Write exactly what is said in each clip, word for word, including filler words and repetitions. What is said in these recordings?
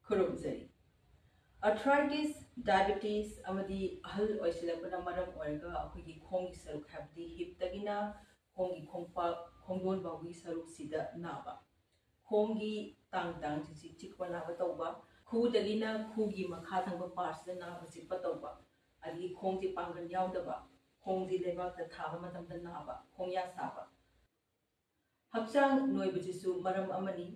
ꯈꯨꯔꯨꯝꯖꯔꯤ꯫ Arthritis, diabetes ꯑꯃꯗꯤ ꯑꯍꯜ ꯑꯣꯏꯁꯤꯜꯂꯛꯄꯅ ꯃꯔꯝ ꯑꯣꯏꯔꯒ ꯑꯩꯈꯣꯏꯒꯤ ꯈꯣꯡꯒꯤ ꯁꯔꯨꯛ, ꯍꯥꯏꯕꯗꯤ ꯍꯤꯞꯇꯒꯤꯅ ꯈꯣꯡꯒꯤ ꯈꯣꯡꯄꯥꯛ ꯈꯣꯡꯗꯣꯟ ꯐꯥꯎꯒꯤ ꯁꯔꯨꯛꯁꯤꯗ ꯅꯥꯕ, ꯈꯣꯡꯒꯤ ꯇꯥꯡ ꯇꯥꯡꯁꯤ ꯆꯤꯛꯄ ꯅꯥꯕ ꯇꯧꯕ, ꯈꯨꯗꯒꯤꯅ ꯈꯨꯒꯤ ꯃꯈꯥ ꯊꯪꯕ ꯄꯥꯔꯠꯁꯤꯗ ꯅꯥꯕ ꯆꯤꯛꯄ ꯇꯧꯕ, ꯑꯗꯒꯤ ꯈꯣꯡꯁꯤ ꯄꯥꯡꯒꯜ ꯌꯥꯎꯗꯕ, ꯈꯣꯡꯁꯤ ꯂꯩꯕꯥꯛꯇ ꯊꯥꯕ ꯃꯇꯝꯗ ꯅꯥꯕ, ꯈꯣꯡꯌꯥ ꯁꯥꯕ꯫ ꯍꯛꯆꯥꯡ ꯅꯣꯏꯕꯁꯤꯁꯨ ꯃꯔꯝ ꯑꯃꯅꯤ꯫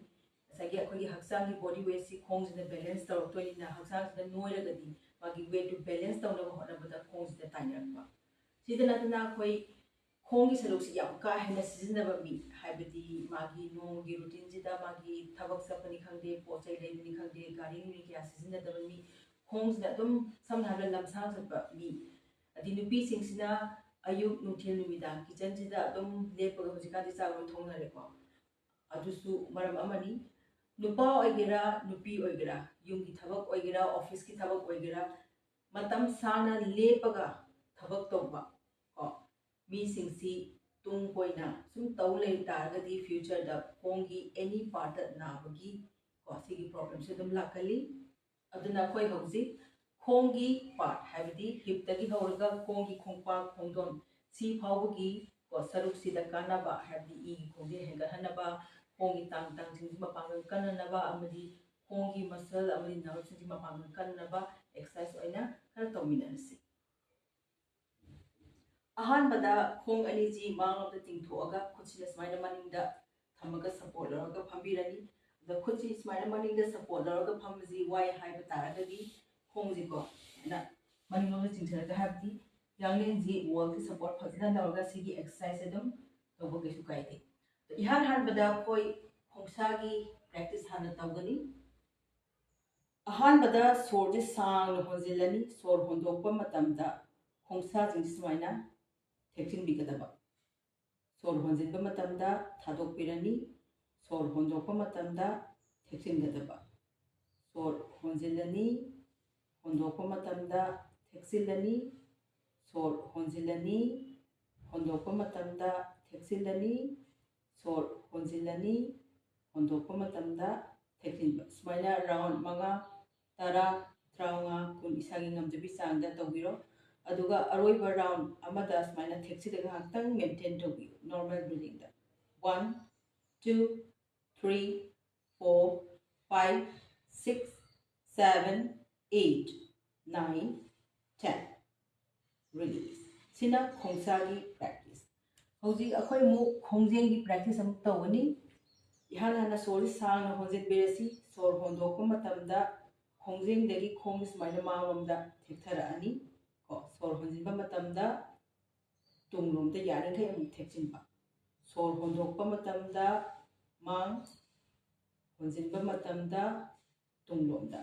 ꯉꯁꯥꯏꯒꯤ ꯑꯩꯈꯣꯏꯒꯤ ꯍꯛꯆꯥꯡꯒꯤ ꯕꯣꯗꯤ ꯋꯦꯠꯁꯤ ꯈꯣꯡꯁꯤꯅ ꯕꯦꯂꯦꯟꯁ ꯇꯧꯔꯛꯇꯣꯏꯅꯤꯅ, ꯍꯛꯆꯥꯡꯁꯤꯗ ꯅꯣꯏꯔꯒꯗꯤ ꯃꯥꯒꯤ ꯋꯦꯠꯇꯨ ꯕꯦꯂꯦꯟꯁ ꯇꯧꯅꯕ ꯍꯣꯠꯅꯕꯗ ꯈꯣꯡꯁꯤꯗ ꯇꯥꯏꯅꯔꯛꯄ꯫ ꯁꯤꯗ ꯅꯠꯇꯅ ꯑꯩꯈꯣꯏ ꯈꯣꯡꯒꯤ ꯁꯔꯨꯛꯁꯤ ꯌꯥꯝ ꯀꯥ ꯍꯦꯟꯅ ꯁꯤꯖꯤꯟꯅꯕ ꯃꯤ, ꯍꯥꯏꯕꯗꯤ ꯃꯥꯒꯤ ꯅꯣꯡꯃꯒꯤ ꯔꯨꯇꯤꯟꯁꯤꯗ ꯃꯥꯒꯤ ꯊꯕꯛ ꯆꯠꯄꯅꯤ ꯈꯪꯗꯦ, ꯄꯣꯠ ꯆꯩ ꯂꯩꯕꯅꯤ ꯈꯪꯗꯦ, ꯒꯥꯔꯤ ꯅꯨꯡꯂꯤ ꯀꯌꯥ ꯁꯤꯖꯤꯟꯅꯗꯕ ꯃꯤ, ꯈꯣꯡꯁꯤꯅ ꯑꯗꯨꯝ ꯁꯝꯅ ꯍꯥꯏꯔꯕꯗ ꯂꯝꯁꯥꯡ ꯆꯠꯄ ꯃꯤ, ꯑꯗꯩ ꯅꯨꯄꯤꯁꯤꯡꯁꯤꯅ ꯑꯌꯨꯛ, ꯅꯨꯡꯊꯤꯜ, ꯅꯨꯃꯤꯗꯥꯡ ꯀꯤꯆꯟꯁꯤꯗ ꯑꯗꯨꯝ ꯂꯦꯞꯄꯒ ꯍꯧꯖꯤꯛꯀꯥꯟꯗꯤ ꯆꯥꯛ ꯑꯗꯨꯝ ꯊꯣꯡꯅꯔꯦꯀꯣ꯫ ꯑꯗꯨꯁꯨ ꯃꯔꯝ ꯑꯃꯅꯤ꯫ ꯅꯨꯄꯥ ꯑꯣꯏꯒꯦꯔꯥ, ꯅꯨꯄꯤ ꯑꯣꯏꯒꯦꯔꯥ, ꯌꯨꯝꯒꯤ ꯊꯕꯛ ꯑꯣꯏꯒꯦꯔꯥ, ꯑꯣꯐꯤꯁꯀꯤ ꯊꯕꯛ ꯑꯣꯏꯒꯦꯔꯥ, ꯃꯇꯝ ꯁꯥꯡꯅ ꯂꯦꯞꯄꯒ ꯊꯕꯛ ꯇꯧꯕ ꯀꯣ, ꯃꯤꯁꯤꯡꯁꯤ ꯇꯨꯡ ꯀꯣꯏꯅ ꯁꯨꯝ ꯇꯧ ꯂꯩ ꯇꯥꯔꯒꯗꯤ ꯐ꯭ꯌꯨꯆꯔꯗ ꯈꯣꯡꯒꯤ ꯑꯦꯅꯤ ꯄꯥꯔꯠꯇ ꯅꯥꯕꯒꯤ ꯀꯣ, ꯁꯤꯒꯤ ꯄ꯭ꯔꯣꯕ꯭ꯂꯦꯝꯁꯦ ꯑꯗꯨꯝ ꯂꯥꯛꯀꯜꯂꯤ꯫ ꯑꯗꯨꯅ ꯑꯩꯈꯣꯏ ꯍꯧꯖꯤꯛ ꯈꯣꯡꯒꯤ ꯄꯥꯔꯠ, ꯍꯥꯏꯕꯗꯤ ꯍꯤꯞꯇꯒꯤ ꯍꯧꯔꯒ ꯈꯣꯡꯒꯤ ꯈꯣꯡꯄꯥꯛ ꯈꯣꯡꯗꯣꯟ ꯁꯤ ꯐꯥꯎꯕꯒꯤ ꯀꯣ, ꯁꯔꯨꯛꯁꯤꯗ ꯀꯥꯟꯅꯕ, ꯍꯥꯏꯕꯗꯤ ꯏꯒꯤ ꯈꯣꯡꯖꯦꯜ ꯍꯦꯟꯒꯠꯍꯟꯅꯕ, ꯈꯣꯡꯒꯤ ꯇꯥꯡ ꯇꯥꯡꯁꯤꯡꯁꯤ ꯃꯄꯥꯡꯒꯜ ꯀꯟꯅꯅꯕ ꯑꯃꯗꯤ ꯈꯣꯡꯒꯤ ꯃꯁꯜ ꯑꯃꯗꯤ ꯅꯔꯚꯁꯤꯡꯁꯤ ꯃꯄꯥꯡꯒꯜ ꯀꯟꯅꯅꯕ ꯑꯦꯛꯁꯔꯁꯥꯏꯁ ꯑꯣꯏꯅ ꯈꯔ ꯇꯧꯃꯤꯟꯅꯔꯁꯤ꯫ ꯑꯍꯥꯟꯕꯗ ꯈꯣꯡ ꯑꯅꯤꯁꯤ ꯃꯥꯡꯂꯣꯝꯗ ꯇꯤꯡꯊꯣꯛꯑꯒ ꯈꯨꯠꯁꯤꯅ ꯁꯨꯃꯥꯏꯅ ꯃꯅꯤꯡꯗ ꯊꯝꯃꯒ ꯁꯞꯄꯣꯔꯠ ꯂꯧꯔꯒ ꯐꯝꯕꯤꯔꯅꯤ꯫ ꯑꯗ ꯈꯨꯠꯁꯤ ꯁꯨꯃꯥꯏꯅ ꯃꯅꯤꯡꯗ ꯁꯞꯄꯣꯔꯠ ꯂꯧꯔꯒ ꯐꯝꯕꯁꯤ ꯋꯥꯏ ꯍꯥꯏꯕ ꯇꯥꯔꯒꯗꯤ ꯈꯣꯡꯁꯤꯀꯣ ꯁꯨꯃꯥꯏꯅ ꯃꯅꯤꯡꯂꯣꯝꯗ ꯆꯤꯡꯊꯔꯒ, ꯍꯥꯏꯕꯗꯤ ꯌꯥꯡꯂꯦꯟꯁꯤ ꯋꯥꯜꯒꯤ ꯁꯞꯄꯣꯔꯠ ꯐꯖꯅ ꯂꯧꯔꯒ ꯁꯤꯒꯤ ꯑꯦꯛꯁꯔꯁꯥꯏꯁ ꯑꯗꯨꯝ ꯇꯧꯕ ꯀꯩꯁꯨ ꯀꯥꯏꯗꯦ꯫ ꯑꯗꯣ ꯏꯍꯥꯟ ꯍꯥꯟꯕꯗ ꯑꯩꯈꯣꯏ ꯈꯣꯡꯁꯥꯒꯤ ꯄ꯭ꯔꯦꯛꯇꯤꯁ ꯍꯥꯟꯅ ꯇꯧꯒꯅꯤ꯫ ꯑꯍꯥꯟꯕꯗ ꯁꯣꯔꯁꯦ ꯁꯥꯡꯅ ꯍꯣꯟꯖꯤꯜꯂꯅꯤ꯫ ꯁꯣꯔ ꯍꯣꯟꯗꯣꯛꯄ ꯃꯇꯝꯗ ꯈꯣꯡꯁꯥꯁꯤꯡꯁꯤ ꯁꯨꯃꯥꯏꯅ ꯊꯦꯛꯆꯤꯟꯕꯤꯒꯗꯕ꯫ ꯁꯣꯔ ꯍꯣꯟꯖꯤꯟꯕ ꯃꯇꯝꯗ ꯊꯥꯗꯣꯛꯄꯤꯔꯅꯤ꯫ ꯁꯣꯔ ꯍꯣꯟꯗꯣꯛꯄ ꯃꯇꯝꯗ ꯊꯦꯛꯆꯤꯟꯒꯗꯕ꯫ ꯁꯣꯔ ꯍꯣꯟꯖꯤꯜꯂꯅꯤ, ꯍꯣꯟꯗꯣꯛꯄ ꯃꯇꯝꯗ ꯊꯦꯛꯆꯤꯜꯂꯅꯤ꯫ ꯁꯣꯔ ꯍꯣꯟꯖꯤꯜꯂꯅꯤ, ꯍꯣꯟꯗꯣꯛꯄ ꯃꯇꯝꯗ ꯊꯦꯛꯆꯤꯜꯂꯅꯤ꯫ ꯁꯣꯔ ꯍꯣꯟꯖꯤꯜꯂꯅꯤ, ꯍꯣꯟꯗꯣꯛꯄ ꯃꯇꯝꯗ ꯊꯦꯛꯆꯤꯟꯕ꯫ ꯁꯨꯃꯥꯏꯅ ꯔꯥꯎꯟ ꯃꯉꯥ, ꯇꯔꯥ, ꯇꯔꯥꯃꯉꯥ, ꯀꯨꯟ ꯏꯁꯥꯒꯤ ꯉꯝꯖꯕꯤ ꯆꯥꯡꯗ ꯇꯧꯕꯤꯔꯣ꯫ ꯑꯗꯨꯒ ꯑꯔꯣꯏꯕ ꯔꯥꯎꯟ ꯑꯃꯗ ꯁꯨꯃꯥꯏꯅ ꯊꯦꯛꯆꯤꯜꯂꯒ ꯉꯥꯏꯍꯥꯛꯇꯪ ꯃꯦꯟꯇꯦꯟ ꯇꯧꯕꯤꯌꯨ normal ꯕ꯭ꯔꯤꯗꯤꯡꯗ꯫ One, two, three, four, five, six, seven, eight, nine, ten꯫ Release꯫ ꯁꯤꯅ ꯈꯣꯡꯁꯥꯒꯤ ꯄ꯭ꯔꯦꯛꯇꯤꯁ꯫ ꯍꯧꯖꯤꯛ ꯑꯩꯈꯣꯏ ꯑꯃꯨꯛ ꯈꯣꯡꯖꯦꯡꯒꯤ ꯄ꯭ꯔꯦꯛꯇꯤꯁ ꯑꯃꯨꯛ ꯇꯧꯒꯅꯤ꯫ ꯏꯍꯥꯟ ꯍꯥꯟꯅ ꯁꯣꯔꯁꯤ ꯁꯥꯡꯅ ꯍꯣꯟꯖꯤꯟꯕꯤꯔꯁꯤ꯫ ꯁꯣꯔ ꯍꯣꯟꯗꯣꯛꯄ ꯃꯇꯝꯗ ꯈꯣꯡꯖꯦꯡꯗꯒꯤ ꯈꯣꯡꯁꯤ ꯁꯨꯃꯥꯏꯅ ꯃꯥꯡꯂꯣꯝꯗ ꯊꯦꯛꯊꯔꯛꯑꯅꯤ꯫ ꯀꯣ, ꯁꯣꯔ ꯍꯣꯟꯖꯤꯟꯕ ꯃꯇꯝꯗ ꯇꯨꯡꯂꯣꯝꯗ ꯌꯥꯔꯤꯈꯩ ꯑꯃꯨꯛ ꯊꯦꯛꯆꯤꯟꯕ꯫ ꯁꯣꯔ ꯍꯣꯟꯗꯣꯛꯄ ꯃꯇꯝꯗ ꯃꯥꯡ, ꯍꯣꯟꯖꯤꯟꯕ ꯃꯇꯝꯗ ꯇꯨꯡꯂꯣꯝꯗ꯫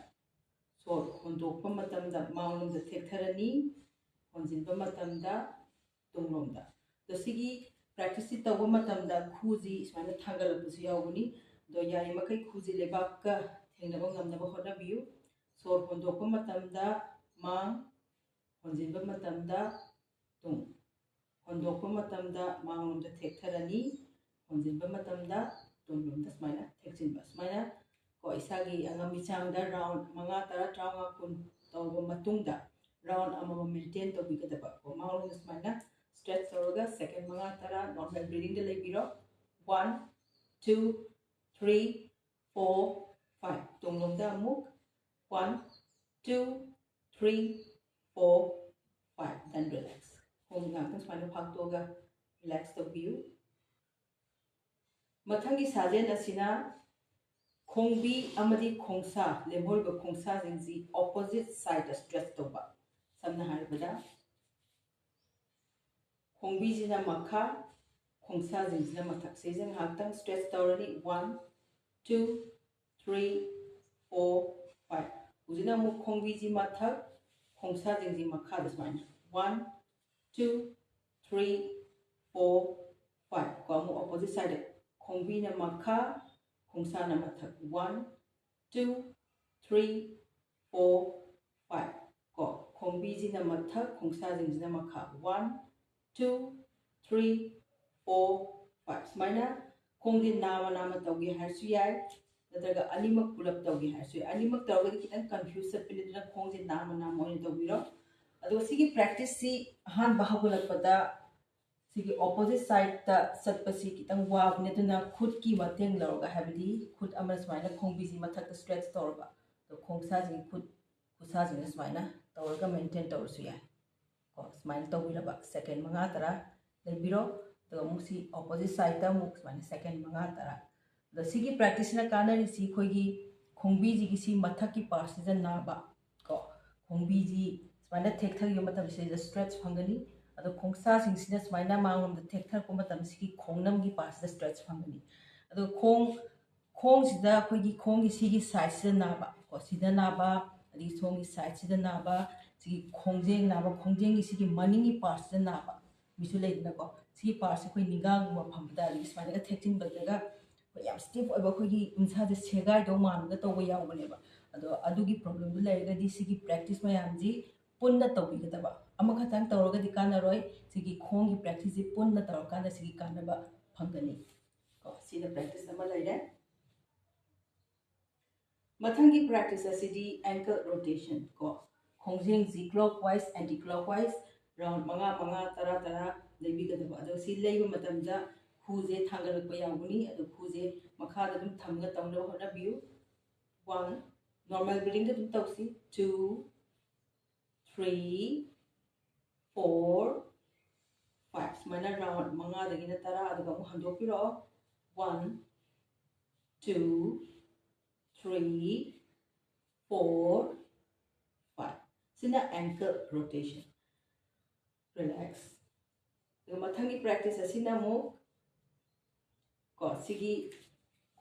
ꯁꯣꯔ ꯍꯣꯟꯗꯣꯛꯄ ꯃꯇꯝꯗ ꯃꯥꯡꯂꯣꯝꯗ ꯊꯦꯛꯊꯔꯅꯤ, ꯍꯣꯟꯖꯤꯟꯕ ꯃꯇꯝꯗ ꯇꯨꯡꯂꯣꯝꯗ꯫ ꯑꯗꯣ ꯁꯤꯒꯤ ꯄ꯭ꯔꯦꯛꯇꯤꯁꯁꯤ ꯇꯧꯕ ꯃꯇꯝꯗ ꯈꯨꯁꯤ ꯁꯨꯃꯥꯏꯅ ꯊꯥꯡꯒꯠꯂꯛꯄꯁꯨ ꯌꯥꯎꯒꯅꯤ꯫ ꯑꯗꯣ ꯌꯥꯔꯤꯃꯈꯩ ꯈꯨꯁꯤ ꯂꯩꯕꯥꯛꯀ ꯊꯦꯡꯅꯕ ꯉꯝꯅꯕ ꯍꯣꯠꯅꯕꯤꯌꯨ꯫ ꯁꯣꯔ ꯍꯣꯟꯗꯣꯛꯄ ꯃꯇꯝꯗ ꯃꯥꯡ, ꯍꯣꯟꯖꯤꯟꯕ ꯃꯇꯝꯗ ꯇꯨꯡ꯫ ꯍꯣꯟꯗꯣꯛꯄ ꯃꯇꯝꯗ ꯃꯥꯡꯂꯣꯝꯗ ꯊꯦꯛꯊꯔꯅꯤ, ꯍꯣꯟꯖꯤꯟꯕ ꯃꯇꯝꯗ ꯇꯨꯡꯂꯣꯝꯗ ꯁꯨꯃꯥꯏꯅ ꯊꯦꯛꯆꯤꯟꯕ꯫ ꯁꯨꯃꯥꯏꯅ ꯀꯣ, ꯏꯁꯥꯒꯤ ꯑꯉꯝꯕꯤ ꯆꯥꯡꯗ ꯔꯥꯎꯟ ꯃꯉꯥ, ꯇꯔꯥ, ꯇꯔꯥꯃꯉꯥ, ꯀꯨꯟ ꯇꯧꯔꯕ ꯃꯇꯨꯡꯗ, ꯔꯥꯎꯟ ꯑꯃꯃꯝ ꯃꯦꯟꯇꯦꯟ ꯇꯧꯕꯤꯒꯗꯕ꯫ ꯀꯣ, ꯃꯥꯡꯂꯣꯝꯗ ꯁꯨꯃꯥꯏꯅ ꯁ꯭ꯇ꯭ꯔꯦꯠꯆ ꯇꯧꯔꯒ ꯁꯦꯀꯦꯟ ꯃꯉꯥ, ꯇꯔꯥ normal ꯕ꯭ꯔꯤꯗꯤꯡꯗ ꯂꯩꯕꯤꯔꯣ꯫ One, two, three, four, five꯫ ꯇꯨꯡꯂꯣꯝꯗ ꯑꯃꯨꯛ one, two, three, four, five꯫ Then relax꯫ ꯈꯣꯡ ꯉꯥꯛꯇꯪ ꯁꯨꯃꯥꯏꯅ ꯐꯥꯛꯇꯣꯛꯑꯒ ꯔꯤꯂꯦꯛꯁ ꯇꯧꯕꯤꯌꯨ꯫ ꯃꯊꯪꯒꯤ ꯁꯥꯖꯦꯜ ꯑꯁꯤꯅ ꯈꯣꯡꯕꯤ ꯑꯃꯗꯤ ꯈꯣꯡꯁꯥ, ꯂꯦꯝꯍꯧꯔꯤꯕ ꯈꯣꯡꯁꯥꯁꯤꯡꯁꯤ ꯑꯣꯄꯣꯖꯤꯠ ꯁꯥꯏꯗꯇ ꯁ꯭ꯇ꯭ꯔꯦꯠꯆ ꯇꯧꯕ꯫ ꯁꯝꯅ ꯍꯥꯏꯔꯕꯗ, ꯈꯣꯡꯕꯤꯁꯤꯅ ꯃꯈꯥ, ꯈꯣꯡꯁꯥꯁꯤꯡꯁꯤꯅ ꯃꯊꯛ꯫ ꯁꯤꯁꯦ ꯉꯥꯏꯍꯥꯛꯇꯪ ꯁ꯭ꯇ꯭ꯔꯦꯠꯆ ꯇꯧꯔꯅꯤ꯫ One, two, three, four, five꯫ ꯍꯧꯖꯤꯛꯅ ꯑꯃꯨꯛ ꯈꯣꯡꯕꯤꯁꯤ ꯃꯊꯛ, ꯈꯣꯡꯁꯥꯁꯤꯡꯁꯤ ꯃꯈꯥꯗ ꯁꯨꯃꯥꯏꯅ꯫ One, two, three, four, five꯫ ꯀꯣ, ꯑꯃꯨꯛ ꯑꯣꯄꯣꯖꯤꯠ ꯁꯥꯏꯗ꯫ ꯈꯣꯡꯕꯤꯅ ꯃꯈꯥ, ꯈꯣꯡꯁꯥꯅ ꯃꯊꯛ꯫ One, two, three, four, five꯫ ꯀꯣ, ꯈꯣꯡꯕꯤꯁꯤꯅ ꯃꯊꯛ, ꯈꯣꯡꯁꯥꯁꯤꯡꯁꯤꯅ ꯃꯈꯥ꯫ One, two, three, four, five꯫ ꯁꯨꯃꯥꯏꯅ ꯈꯣꯡꯗꯤ ꯅꯥꯝꯃ ꯅꯥꯝꯃ ꯇꯧꯒꯦ ꯍꯥꯏꯔꯁꯨ ꯌꯥꯏ, ꯅꯠꯇ꯭ꯔꯒ ꯑꯅꯤꯃꯛ ꯄꯨꯂꯞ ꯇꯧꯒꯦ ꯍꯥꯏꯔꯁꯨ ꯌꯥꯏ꯫ ꯑꯅꯤꯃꯛ ꯇꯧꯔꯒꯗꯤ ꯈꯤꯇꯪ ꯀꯟꯐ꯭ꯌꯨꯁ ꯆꯠꯄꯅꯤ, ꯑꯗꯨꯅ ꯈꯣꯡꯁꯦ ꯅꯥꯝꯃ ꯅꯥꯝꯃ ꯑꯣꯏꯅ ꯇꯧꯕꯤꯔꯣ꯫ ꯑꯗꯨꯒ ꯁꯤꯒꯤ ꯄ꯭ꯔꯦꯛꯇꯤꯁꯁꯤ ꯑꯍꯥꯟꯕ ꯍꯧꯒꯠꯂꯛꯄꯗ ꯁꯤꯒꯤ ꯑꯣꯄꯣꯖꯤꯠ ꯁꯥꯏꯗꯇ ꯆꯠꯄꯁꯤ ꯈꯤꯇꯪ ꯋꯥꯕꯅꯤ, ꯑꯗꯨꯅ ꯈꯨꯠꯀꯤ ꯃꯇꯦꯡ ꯂꯧꯔꯒ, ꯍꯥꯏꯕꯗꯤ ꯈꯨꯠ ꯑꯃꯅ ꯁꯨꯃꯥꯏꯅ ꯈꯣꯡꯕꯤꯁꯤ ꯃꯊꯛꯇ ꯁ꯭ꯇ꯭ꯔꯦꯠꯆ ꯇꯧꯔꯕ, ꯑꯗꯣ ꯈꯣꯡꯁꯥꯁꯤꯡ, ꯈꯨꯠ ꯈꯨꯠꯁꯥꯁꯤꯡꯅ ꯁꯨꯃꯥꯏꯅ ꯇꯧꯔꯒ ꯃꯦꯟꯇꯦꯟ ꯇꯧꯔꯁꯨ ꯌꯥꯏ꯫ ꯀꯣ, ꯁꯨꯃꯥꯏꯅ ꯇꯧꯕꯤꯔꯕ ꯁꯦꯀꯦꯟ ꯃꯉꯥ ꯇꯔꯥ ꯂꯩꯕꯤꯔꯣ꯫ ꯑꯗꯨꯒ ꯑꯃꯨꯛ ꯁꯤ ꯑꯣꯄꯣꯖꯤꯠ ꯁꯥꯏꯗꯇ ꯑꯃꯨꯛ ꯁꯨꯃꯥꯏꯅ ꯁꯦꯀꯦꯟ ꯃꯉꯥ ꯇꯔꯥ꯫ ꯑꯗꯣ ꯁꯤꯒꯤ ꯄ꯭ꯔꯦꯛꯇꯤꯁꯅ ꯀꯥꯟꯅꯔꯤꯁꯤ ꯑꯩꯈꯣꯏꯒꯤ ꯈꯣꯡꯕꯤꯁꯤꯒꯤ ꯁꯤ ꯃꯊꯛꯀꯤ ꯄꯥꯔꯠꯁꯤꯗ ꯅꯥꯕ, ꯀꯣ, ꯈꯣꯡꯕꯤꯁꯤ ꯁꯨꯃꯥꯏꯅ ꯊꯦꯛꯊꯈꯤꯕ ꯃꯇꯝꯁꯤꯗ ꯁ꯭ꯇ꯭ꯔꯦꯠꯆ ꯐꯪꯒꯅꯤ꯫ ꯑꯗꯣ ꯈꯣꯡꯁꯥꯁꯤꯡꯁꯤꯅ ꯁꯨꯃꯥꯏꯅ ꯃꯥꯡꯂꯣꯝꯗ ꯊꯦꯛꯊꯔꯛꯄ ꯃꯇꯝꯗ ꯁꯤꯒꯤ ꯈꯣꯡꯅꯝꯒꯤ ꯄꯥꯔꯠꯁꯤꯗ ꯁ꯭ꯇ꯭ꯔꯦꯠꯆ ꯐꯪꯒꯅꯤ꯫ ꯑꯗꯣ ꯈꯣꯡ, ꯈꯣꯡꯁꯤꯗ ꯑꯩꯈꯣꯏꯒꯤ ꯈꯣꯡꯒꯤ ꯁꯤꯒꯤ ꯁꯥꯏꯗꯁꯤꯗ ꯅꯥꯕ, ꯀꯣ, ꯁꯤꯗ ꯅꯥꯕ, ꯑꯗꯒꯤ ꯁꯣꯝꯒꯤ ꯁꯥꯏꯗꯁꯤꯗ ꯅꯥꯕ, ꯁꯤꯒꯤ ꯈꯣꯡꯖꯦꯡ ꯅꯥꯕ, ꯈꯣꯡꯖꯦꯡꯒꯤ ꯁꯤꯒꯤ ꯃꯅꯤꯡꯒꯤ ꯄꯥꯔꯠꯁꯤꯗ ꯅꯥꯕ ꯃꯤꯁꯨ ꯂꯩꯗꯅꯀꯣ꯫ ꯁꯤꯒꯤ ꯄꯥꯔꯠꯁꯦ ꯑꯩꯈꯣꯏ ꯅꯤꯡꯒꯥꯡꯒꯨꯝꯕ ꯐꯝꯕꯗ, ꯑꯗꯒꯤ ꯁꯨꯃꯥꯏꯅꯒ ꯊꯦꯛꯆꯤꯟꯕꯗꯒ ꯑꯩꯈꯣꯏ ꯌꯥꯝ ꯁ꯭ꯇꯤꯐ ꯑꯣꯏꯕ, ꯑꯩꯈꯣꯏꯒꯤ ꯎꯟꯁꯥꯁꯦ ꯁꯦꯒꯥꯏꯗꯧ ꯃꯥꯟꯕꯒ ꯇꯧꯕ ꯌꯥꯎꯕꯅꯦꯕ꯫ ꯑꯗꯣ ꯑꯗꯨꯒꯤ ꯄ꯭ꯔꯣꯕ꯭ꯂꯦꯝꯗꯨ ꯂꯩꯔꯒꯗꯤ ꯁꯤꯒꯤ ꯄ꯭ꯔꯦꯛꯇꯤꯁ ꯃꯌꯥꯝꯁꯤ ꯄꯨꯟꯅ ꯇꯧꯕꯤꯒꯗꯕ꯫ ꯑꯃꯈꯛꯇꯪ ꯇꯧꯔꯒꯗꯤ ꯀꯥꯟꯅꯔꯣꯏ꯫ ꯁꯤꯒꯤ ꯈꯣꯡꯒꯤ ꯄ꯭ꯔꯦꯛꯇꯤꯁꯁꯤ ꯄꯨꯟꯅ ꯇꯧꯔꯀꯥꯟꯗ ꯁꯤꯒꯤ ꯀꯥꯟꯅꯕ ꯐꯪꯒꯅꯤ꯫ ꯀꯣ, ꯁꯤꯅ ꯄ꯭ꯔꯦꯛꯇꯤꯁ ꯑꯃ ꯂꯩꯔꯦ꯫ ꯃꯊꯪꯒꯤ ꯄ꯭ꯔꯦꯛꯇꯤꯁ ꯑꯁꯤꯗꯤ ꯑꯦꯡꯀꯜ ꯔꯣꯇꯦꯁꯟ, ꯀꯣ, ꯈꯣꯡꯖꯦꯡꯁꯤ clockwise, anticlockwise, round ꯃꯉꯥ, ꯃꯉꯥ, ꯇꯔꯥ, ꯇꯔꯥ ꯂꯩꯕꯤꯒꯗꯕ꯫ ꯑꯗꯣ ꯁꯤ ꯂꯩꯕ ꯃꯇꯝꯗ ꯈꯨꯁꯦ ꯊꯥꯡꯒꯠꯂꯛꯄ ꯌꯥꯎꯒꯅꯤ꯫ ꯑꯗꯣ ꯈꯨꯁꯦ ꯃꯈꯥꯗ ꯑꯗꯨꯝ ꯊꯝꯃꯒ ꯇꯧꯅꯕ ꯍꯣꯠꯅꯕꯤꯌꯨ꯫ ꯋꯥꯟ, ꯅꯣꯔꯃꯦꯜ ꯕ꯭ꯔꯤꯗꯤꯡꯗ ꯑꯗꯨꯝ ꯇꯧꯁꯤ꯫ Two, three, four, five. ꯁꯨꯃꯥꯏꯅ ꯔꯥꯎꯟ ꯃꯉꯥꯗꯒꯤꯅ ꯇꯔꯥ, ꯑꯗꯨꯒ ꯑꯃꯨꯛ ꯍꯟꯗꯣꯛꯄꯤꯔꯛꯑꯣ꯫ One, two, three, four, five. ꯁꯤꯅ ꯑꯦꯡꯀꯜ ꯔꯣꯇꯦꯁꯟ꯫ ꯔꯤꯂꯦꯛꯁ꯫ ꯑꯗꯨꯒ ꯃꯊꯪꯒꯤ ꯄ꯭ꯔꯦꯛꯇꯤꯁ ꯑꯁꯤꯅ ꯑꯃꯨꯛ, ꯀꯣ, ꯁꯤꯒꯤ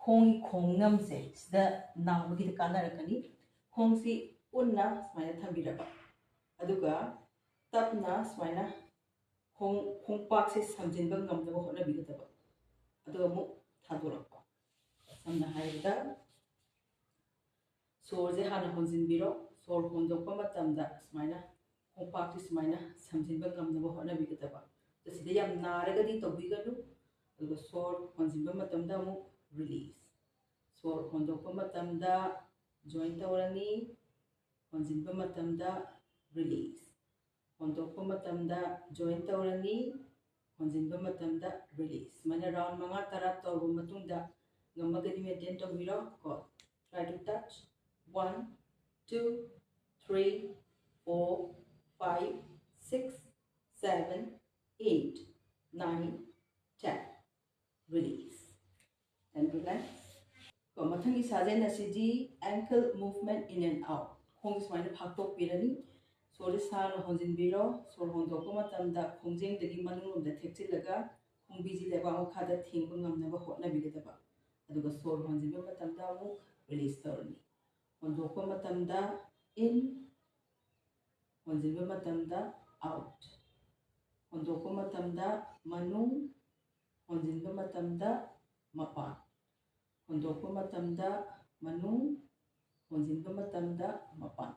ꯈꯣꯡꯒꯤ ꯈꯣꯡꯅꯝꯁꯦ ꯁꯤꯗ ꯅꯥꯕꯒꯤꯗ ꯀꯥꯟꯅꯔꯛꯀꯅꯤ꯫ ꯈꯣꯡꯁꯤ ꯎꯟꯅ ꯁꯨꯃꯥꯏꯅ ꯊꯝꯕꯤꯔꯕ, ꯑꯗꯨꯒ ꯇꯞꯅ ꯁꯨꯃꯥꯏꯅ ꯈꯣꯡ, ꯈꯣꯡꯄꯥꯛꯁꯦ ꯁꯝꯖꯤꯟꯕ ꯉꯝꯅꯕ ꯍꯣꯠꯅꯕꯤꯒꯗꯕ, ꯑꯗꯨꯒ ꯑꯃꯨꯛ ꯊꯥꯗꯣꯔꯛꯄ꯫ ꯁꯝꯅ ꯍꯥꯏꯔꯕꯗ, ꯁꯣꯔꯁꯦ ꯍꯥꯟꯅ ꯍꯣꯟꯖꯤꯟꯕꯤꯔꯣ꯫ ꯁꯣꯔ ꯍꯣꯟꯗꯣꯛꯄ ꯃꯇꯝꯗ ꯁꯨꯃꯥꯏꯅ ꯈꯣꯡꯄꯥꯛꯁꯤ ꯁꯨꯃꯥꯏꯅ ꯁꯝꯖꯤꯟꯕ ꯉꯝꯅꯕ ꯍꯣꯠꯅꯕꯤꯒꯗꯕ꯫ ꯑꯗꯣ ꯁꯤꯗ ꯌꯥꯝ ꯅꯥꯔꯒꯗꯤ ꯇꯧꯕꯤꯒꯅꯨ꯫ ꯑꯗꯨꯒ ꯁꯣꯔ ꯍꯣꯟꯖꯤꯟꯕ ꯃꯇꯝꯗ ꯑꯃꯨꯛ ꯔꯤꯂꯤꯁ꯫ ꯁꯣꯔ ꯍꯣꯟꯗꯣꯛꯄ ꯃꯇꯝꯗ join ꯇꯧꯔꯅꯤ, ꯍꯣꯟꯖꯤꯟꯕ ꯃꯇꯝꯗ release꯫ ꯍꯣꯟꯗꯣꯛꯄ ꯃꯇꯝꯗ join ꯇꯧꯔꯅꯤ, ꯍꯣꯟꯖꯤꯟꯕ ꯃꯇꯝꯗ release꯫ ꯁꯨꯃꯥꯏꯅ round ꯃꯉꯥ ꯇꯔꯥ ꯇꯧꯔꯕ ꯃꯇꯨꯡꯗ ꯉꯝꯃꯒꯗꯤ maintain ꯇꯧꯕꯤꯔꯣ ꯀꯣ꯫ Try to touch. One, two, three, four, five, six, seven, eight, nine, ten. Release and relax. ꯀꯣ, ꯃꯊꯪꯒꯤ ꯁꯥꯖꯦꯜ ꯑꯁꯤꯗꯤ ankle movement in and out꯫ ꯈꯣꯡꯁꯦ ꯁꯨꯃꯥꯏꯅ ꯐꯥꯛꯇꯣꯛꯄꯤꯔꯅꯤ꯫ ꯁꯣꯔꯁꯦ ꯁꯥꯡꯅ ꯍꯣꯟꯖꯤꯟꯕꯤꯔꯣ꯫ ꯁꯣꯔ ꯍꯣꯟꯗꯣꯛꯄ ꯃꯇꯝꯗ ꯈꯣꯡꯖꯦꯡꯗꯒꯤ ꯃꯅꯨꯡꯂꯣꯝꯗ ꯊꯦꯛꯆꯤꯜꯂꯒ ꯈꯣꯡꯕꯤꯁꯤ ꯂꯩꯕꯥꯛ ꯃꯈꯥꯗ ꯊꯦꯡꯕ ꯉꯝꯅꯕ ꯍꯣꯠꯅꯕꯤꯒꯗꯕ꯫ ꯑꯗꯨꯒ ꯁꯣꯔ ꯍꯣꯟꯖꯤꯟꯕ ꯃꯇꯝꯗ ꯑꯃꯨꯛ release ꯇꯧꯔꯅꯤ꯫ ꯍꯣꯟꯗꯣꯛꯄ ꯃꯇꯝꯗ in, ꯍꯣꯟꯖꯤꯟꯕ ꯃꯇꯝꯗ out꯫ ꯍꯣꯟꯗꯣꯛꯄ ꯃꯇꯝꯗ ꯃꯅꯨꯡ, ꯍꯣꯟꯖꯤꯟꯕ ꯃꯇꯝꯗ ꯃꯄꯥꯟ꯫ ꯍꯣꯟꯗꯣꯛꯄ ꯃꯇꯝꯗ ꯃꯅꯨꯡ, ꯍꯣꯟꯖꯤꯟꯕ ꯃꯇꯝꯗ ꯃꯄꯥꯟ꯫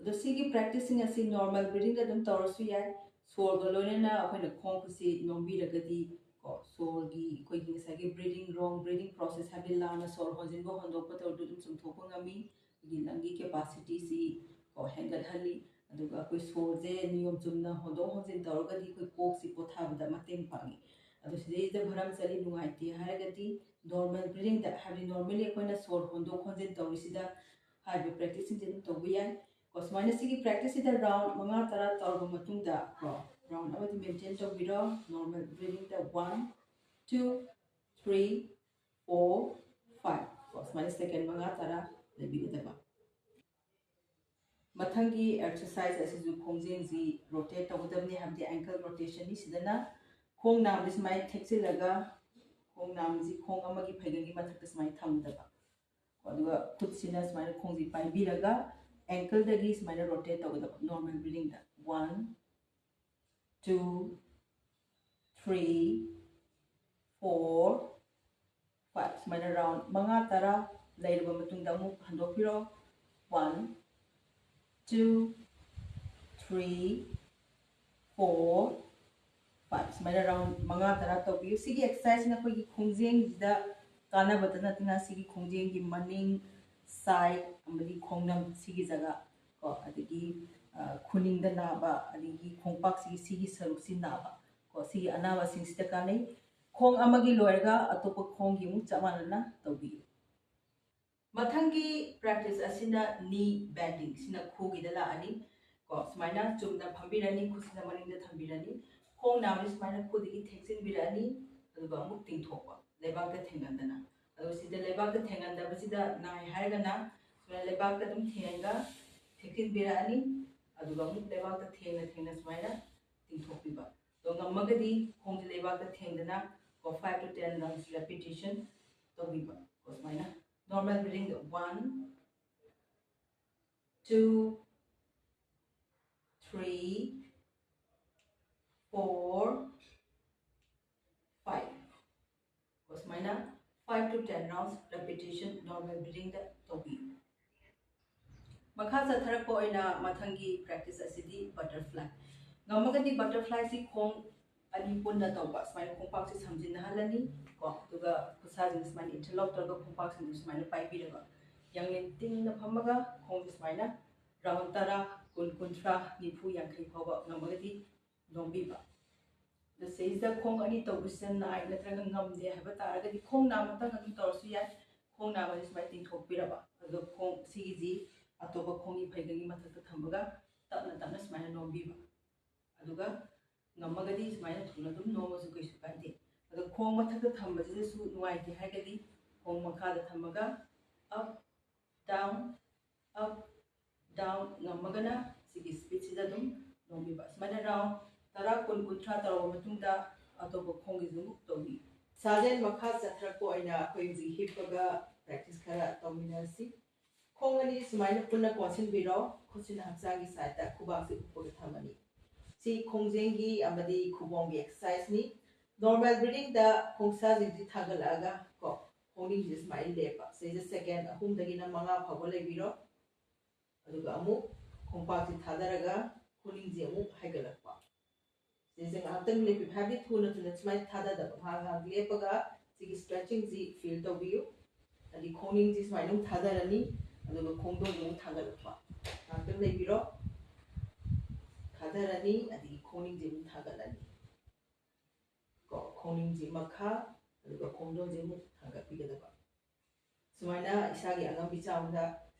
ꯑꯗꯣ ꯁꯤꯒꯤ practiceꯁꯤꯡ ꯑꯁꯤ normal breathingꯗ ꯑꯗꯨꯝ ꯇꯧꯔꯁꯨ ꯌꯥꯏ꯫ ꯁꯣꯔꯒ ꯂꯣꯏꯅꯅ ꯑꯩꯈꯣꯏꯅ ꯈꯣꯡ ꯈꯨꯠꯁꯤ ꯅꯣꯝꯕꯤꯔꯒꯗꯤ ꯀꯣ, ꯁꯣꯔꯒꯤ ꯑꯩꯈꯣꯏꯒꯤ ꯉꯁꯥꯏꯒꯤ breathing, wrong breathing process, ꯍꯥꯏꯕꯗꯤ ꯂꯥꯟꯅ ꯁꯣꯔ ꯍꯣꯟꯖꯤꯟꯕ ꯍꯣꯟꯗꯣꯛꯄ ꯇꯧꯔꯗꯨ ꯑꯗꯨꯝ ꯆꯨꯝꯊꯣꯛꯄ ꯉꯝꯃꯤ꯫ ꯑꯩꯈꯣꯏꯒꯤ lungꯒꯤ capacityꯁꯤ ꯀꯣ ꯍꯦꯟꯒꯠꯍꯜꯂꯤ꯫ ꯑꯗꯨꯒ ꯑꯩꯈꯣꯏ ꯁꯣꯔꯁꯦ ꯅꯤꯌꯣꯝ ꯆꯨꯝꯅ ꯍꯣꯟꯗꯣꯛ ꯍꯣꯟꯖꯤꯟ ꯇꯧꯔꯒꯗꯤ ꯑꯩꯈꯣꯏ ꯀꯣꯛꯁꯤ ꯄꯣꯊꯥꯕꯗ ꯃꯇꯦꯡ ꯄꯥꯡꯉꯤ꯫ ꯑꯗꯣ ꯁꯤꯗꯩꯁꯤꯗ ꯚꯔꯝ ꯆꯠꯂꯤ ꯅꯨꯡꯉꯥꯏꯇꯦ ꯍꯥꯏꯔꯒꯗꯤ normal breathingꯗ, ꯍꯥꯏꯕꯗꯤ normally ꯑꯩꯈꯣꯏꯅ ꯁꯣꯔ ꯍꯣꯟꯗꯣꯛ ꯍꯣꯟꯖꯤꯟ ꯇꯧꯔꯤꯁꯤꯗ ꯍꯥꯏꯔꯤꯕ practiceꯁꯤꯡꯁꯦ ꯑꯗꯨꯝ ꯇꯧꯕ ꯌꯥꯏ꯫ ꯀꯣ, ꯁꯨꯃꯥꯏꯅ ꯁꯤꯒꯤ practiceꯁꯤꯗ round ꯃꯉꯥ ꯇꯔꯥ ꯇꯧꯔꯕ ꯃꯇꯨꯡꯗ ꯀꯣ, round ꯑꯃꯗꯤ maintain ꯇꯧꯕꯤꯔꯣ꯫ Normal breathingꯗ one, two, three, four, five꯫ ꯀꯣ, ꯁꯨꯃꯥꯏꯅ second ꯃꯉꯥ ꯇꯔꯥ ꯂꯩꯕꯤꯒꯗꯕ꯫ ꯃꯊꯪꯒꯤ exercise ꯑꯁꯤꯁꯨ ꯈꯣꯡꯖꯦꯡꯁꯤ rotate ꯇꯧꯒꯗꯕꯅꯤ, ꯍꯥꯏꯕꯗꯤ ankle rotationꯅꯤ꯫ ꯁꯤꯗꯅ ꯈꯣꯡ ꯅꯥꯝꯁꯤ ꯁꯨꯃꯥꯏꯅ ꯊꯦꯛꯆꯤꯜꯂꯒ ꯈꯣꯡ ꯅꯥꯝꯁꯤ ꯈꯣꯡ ꯑꯃꯒꯤ ꯐꯩꯒꯟꯒꯤ ꯃꯊꯛꯇ ꯁꯨꯃꯥꯏꯅ ꯊꯝꯒꯗꯕ꯫ ꯑꯗꯨꯒ ꯈꯨꯠꯁꯤꯅ ꯁꯨꯃꯥꯏꯅ ꯈꯣꯡꯁꯤ ꯄꯥꯏꯕꯤꯔꯒ ankleꯗꯒꯤ ꯁꯨꯃꯥꯏꯅ rotate ꯇꯧꯒꯗꯕ normal breathingꯗ꯫ One, two, three, four, five꯫ ꯁꯨꯃꯥꯏꯅ round ꯃꯉꯥ ꯇꯔꯥ ꯂꯩꯔꯕ ꯃꯇꯨꯡꯗ ꯑꯃꯨꯛ ꯍꯟꯗꯣꯛꯄꯤꯔꯣ꯫ One, two, three, four, five꯫ ꯁꯨꯃꯥꯏꯅ round ꯃꯉꯥ ꯇꯔꯥ ꯇꯧꯕꯤꯌꯨ꯫ ꯁꯤꯒꯤ exerciseꯁꯤꯅ ꯑꯩꯈꯣꯏꯒꯤ ꯈꯣꯡꯖꯦꯡꯁꯤꯗ ꯀꯥꯟꯅꯕꯇ ꯅꯠꯇꯅ ꯁꯤꯒꯤ ꯈꯣꯡꯖꯦꯡꯒꯤ ꯃꯅꯤꯡ, side ꯑꯃꯗꯤ ꯈꯣꯡꯅꯝ ꯁꯤꯒꯤ ꯖꯒꯥ ꯀꯣ, ꯑꯗꯒꯤ ꯑ, ꯈꯨꯅꯤꯡꯗ ꯅꯥꯕ, ꯑꯗꯒꯤ ꯈꯣꯡꯄꯥꯛꯁꯤꯒꯤ ꯁꯤꯒꯤ ꯁꯔꯨꯛꯁꯤ ꯅꯥꯕ ꯀꯣ, ꯁꯤꯒꯤ ꯑꯅꯥꯕꯁꯤꯡꯁꯤꯗ ꯀꯥꯟꯅꯩ꯫ ꯈꯣꯡ ꯑꯃꯒꯤ ꯂꯣꯏꯔꯒ ꯑꯇꯣꯞꯄ ꯈꯣꯡꯒꯤ ꯑꯃꯨꯛ ꯆꯞ ꯃꯥꯟꯅꯅ ꯇꯧꯕꯤꯌꯨ꯫ ꯃꯊꯪꯒꯤ practice ꯑꯁꯤꯅ knee bending, ꯁꯤꯅ ꯈꯨꯒꯤꯗ ꯂꯥꯛꯑꯅꯤ ꯀꯣ꯫ ꯁꯨꯃꯥꯏꯅ ꯆꯨꯝꯅ ꯐꯝꯕꯤꯔꯅꯤ, ꯈꯨꯠꯁꯤꯅ ꯃꯅꯤꯡꯗ ꯊꯝꯕꯤꯔꯅꯤ꯫ ꯈꯣꯡ ꯅꯥꯝꯁꯤ ꯁꯨꯃꯥꯏꯅ ꯈꯨꯗꯒꯤ ꯊꯦꯛꯆꯤꯟꯕꯤꯔꯛꯑꯅꯤ, ꯑꯗꯨꯒ ꯑꯃꯨꯛ ꯇꯤꯡꯊꯣꯛꯄ, ꯂꯩꯕꯥꯛꯇ ꯊꯦꯡꯍꯟꯗꯅ꯫ ꯑꯗꯨꯒ ꯁꯤꯗ ꯂꯩꯕꯥꯛꯇ ꯊꯦꯡꯍꯟꯗꯕꯁꯤꯗ ꯅꯥꯏ ꯍꯥꯏꯔꯒꯅ ꯁꯨꯃꯥꯏꯅ ꯂꯩꯕꯥꯛꯇ ꯑꯗꯨꯝ ꯊꯦꯡꯉꯒ ꯊꯦꯛꯆꯤꯟꯕꯤꯔꯛꯑꯅꯤ, ꯑꯗꯨꯒ ꯑꯃꯨꯛ ꯂꯩꯕꯥꯛꯇ ꯊꯦꯡꯅ ꯊꯦꯡꯅ ꯁꯨꯃꯥꯏꯅ ꯇꯤꯡꯊꯣꯛꯄꯤꯕ꯫ ꯑꯗꯣ ꯉꯝꯃꯒꯗꯤ ꯈꯣꯡꯁꯦ ꯂꯩꯕꯥꯛꯇ ꯊꯦꯡꯗꯅ ꯀꯣ, five to ten rounds repetition ꯇꯧꯕꯤꯕ ꯀꯣ꯫ ꯁꯨꯃꯥꯏꯅ normal breathing, one, two, three, four, five ꯀꯣ꯫ ꯁꯨꯃꯥꯏꯅ five to ten rounds repetition normal breathingꯗ ꯇꯧꯕꯤꯌꯨ꯫ ꯃꯈꯥ ꯆꯠꯊꯔꯛꯄ ꯑꯣꯏꯅ ꯃꯊꯪꯒꯤ practice ꯑꯁꯤꯗꯤ butterfly꯫ ꯉꯝꯃꯒꯗꯤ butterflyꯁꯤ ꯈꯣꯡ ꯑꯅꯤ ꯄꯨꯟꯅ ꯇꯧꯕ, ꯁꯨꯃꯥꯏꯅ ꯈꯣꯡꯄꯥꯛꯁꯤ ꯁꯝꯖꯤꯟꯅꯍꯜꯂꯅꯤ ꯀꯣ꯫ ꯑꯗꯨꯒ ꯈꯨꯠꯁꯥꯁꯤꯡ ꯁꯨꯃꯥꯏꯅ interlock ꯇꯧꯔꯒ ꯈꯣꯡꯄꯥꯛꯁꯤꯡꯁꯤ ꯁꯨꯃꯥꯏꯅ ꯄꯥꯏꯕꯤꯔꯒ ꯌꯥꯡꯂꯦꯟ ꯇꯤꯡꯅ ꯐꯝꯃꯒ ꯈꯣꯡꯁꯤ ꯁꯨꯃꯥꯏꯅ round ꯇꯔꯥ, ꯀꯨꯟ, ꯀꯨꯟꯊ꯭ꯔꯥ, ꯅꯤꯐꯨ, ꯌꯥꯡꯈꯩ ꯐꯥꯎꯕ ꯉꯝꯃꯒꯗꯤ ꯅꯣꯝꯕꯤꯕ꯫ ꯑꯗꯣ ꯁꯤꯗꯩꯁꯤꯗ ꯈꯣꯡ ꯑꯅꯤ ꯇꯧꯕꯁꯤꯗ ꯅꯥꯏ ꯅꯠꯇ꯭ꯔꯒ ꯉꯝꯗꯦ ꯍꯥꯏꯕ ꯇꯥꯔꯒꯗꯤ ꯈꯣꯡ ꯅꯥꯝꯃꯇꯪ ꯑꯗꯨꯝ ꯇꯧꯔꯁꯨ ꯌꯥꯏ꯫ ꯈꯣꯡ ꯅꯥꯝꯃꯁꯤ ꯁꯨꯃꯥꯏꯅ ꯇꯤꯡꯊꯣꯛꯄꯤꯔꯕ, ꯑꯗꯨꯒ ꯈꯣꯡ ꯁꯤꯒꯤꯁꯤ ꯑꯇꯣꯞꯄ ꯈꯣꯡꯒꯤ ꯐꯩꯒꯟꯒꯤ ꯃꯊꯛꯇ ꯊꯝꯃꯒ ꯇꯞꯅ ꯇꯞꯅ ꯁꯨꯃꯥꯏꯅ ꯅꯣꯝꯕꯤꯕ꯫ ꯑꯗꯨꯒ ꯉꯝꯃꯒꯗꯤ ꯁꯨꯃꯥꯏꯅ ꯊꯨꯅ ꯑꯗꯨꯝ ꯅꯣꯝꯃꯁꯨ ꯀꯩꯁꯨ ꯀꯥꯏꯗꯦ꯫ ꯑꯗꯣ ꯈꯣꯡ ꯃꯊꯛꯇ ꯊꯝꯕꯁꯤꯗꯁꯨ ꯅꯨꯡꯉꯥꯏꯇꯦ ꯍꯥꯏꯔꯒꯗꯤ ꯈꯣꯡ ꯃꯈꯥꯗ ꯊꯝꯃꯒ up, down, up, down, ꯉꯝꯃꯒꯅ ꯁꯤꯒꯤ speedꯁꯤꯗ ꯑꯗꯨꯝ ꯅꯣꯝꯕꯤꯕ꯫ ꯁꯨꯃꯥꯏꯅ round ꯇꯔꯥ, ꯀꯨꯟ, ꯀꯨꯟꯊ꯭ꯔꯥ ꯇꯧꯔꯕ ꯃꯇꯨꯡꯗ ꯑꯇꯣꯞꯄ ꯈꯣꯡꯒꯤꯁꯨ ꯑꯃꯨꯛ ꯇꯧꯕꯤꯌꯨ꯫ ꯁꯥꯖꯦꯜ ꯃꯈꯥ ꯆꯠꯊꯔꯛꯄ ꯑꯣꯏꯅ ꯑꯩꯈꯣꯏ ꯍꯧꯖꯤꯛ ꯍꯤꯞꯄꯒ practice ꯈꯔ ꯇꯧꯃꯤꯟꯅꯔꯁꯤ꯫ ꯈꯣꯡ ꯑꯅꯤ ꯁꯨꯃꯥꯏꯅ ꯄꯨꯟꯅ ꯀꯣꯟꯁꯤꯟꯕꯤꯔꯣ꯫ ꯈꯨꯠꯁꯤꯅ ꯍꯛꯆꯥꯡꯒꯤ sideꯇ, ꯈꯨꯕꯥꯛꯁꯤ ꯎꯞꯄꯒ ꯊꯝꯃꯅꯤ꯫ ꯁꯤ ꯈꯣꯡꯖꯦꯡꯒꯤ ꯑꯃꯗꯤ ꯈꯨꯕꯣꯝꯒꯤ exerciseꯅꯤ꯫ Normal breathingꯗ ꯈꯣꯡꯁꯥꯁꯤꯡꯁꯤ ꯊꯥꯡꯒꯠꯂꯛꯑꯒ ꯀꯣ, ꯈꯣꯡꯅꯤꯡꯁꯤ ꯁꯨꯃꯥꯏꯅ ꯂꯦꯞꯄ꯫ ꯁꯤꯗꯩꯁꯤꯗ second ꯑꯍꯨꯝꯗꯒꯤꯅ ꯃꯉꯥ ꯐꯥꯎꯕ ꯂꯩꯕꯤꯔꯣ꯫ ꯑꯗꯨꯒ ꯑꯃꯨꯛ ꯈꯣꯡꯄꯥꯛꯁꯤ ꯊꯥꯗꯔꯒ ꯈꯨꯅꯤꯡꯁꯤ ꯑꯃꯨꯛ ꯍꯥꯏꯒꯠꯂꯛꯄ꯫ ꯁꯤꯁꯦ ꯉꯥꯏꯍꯥꯛꯇꯪ ꯂꯦꯞꯄꯤꯕ, ꯍꯥꯏꯕꯗꯤ ꯊꯨꯅ ꯊꯨꯅ ꯁꯨꯃꯥꯏꯅ ꯊꯥꯗꯗꯕ, ꯉꯥꯏꯍꯥꯛ ꯉꯥꯏꯍꯥꯛ ꯂꯦꯞꯄꯒ ꯁꯤꯒꯤ stretching ꯁꯤ feel ꯇꯧꯕꯤꯌꯨ꯫ ꯑꯗꯩ ꯈꯣꯡꯅꯤꯡꯁꯤ ꯁꯨꯃꯥꯏꯅ ꯑꯃꯨꯛ ꯊꯥꯗꯔꯅꯤ, ꯑꯗꯨꯒ ꯈꯣꯡꯗꯣꯟꯁꯤ ꯑꯃꯨꯛ ꯊꯥꯡꯒꯠꯂꯛꯄ꯫ ꯉꯥꯛꯇꯪ ꯂꯩꯕꯤꯔꯣ꯫ ꯊꯥꯗꯔꯅꯤ, ꯑꯗꯒꯤ ꯈꯣꯡꯅꯤꯡꯁꯤ ꯑꯃꯨꯛ ꯊꯥꯡꯒꯠꯂꯅꯤ꯫ ꯀꯣ, ꯈꯣꯡꯅꯤꯡꯁꯤ ꯃꯈꯥ, ꯑꯗꯨꯒ ꯈꯣꯡꯗꯣꯟꯁꯤ ꯑꯃꯨꯛ ꯊꯥꯡꯒꯠꯄꯤꯒꯗꯕ꯫ ꯁꯨꯃꯥꯏꯅ ꯏꯁꯥꯒꯤ ꯑꯉꯝꯕꯤ ꯆꯥꯡꯗ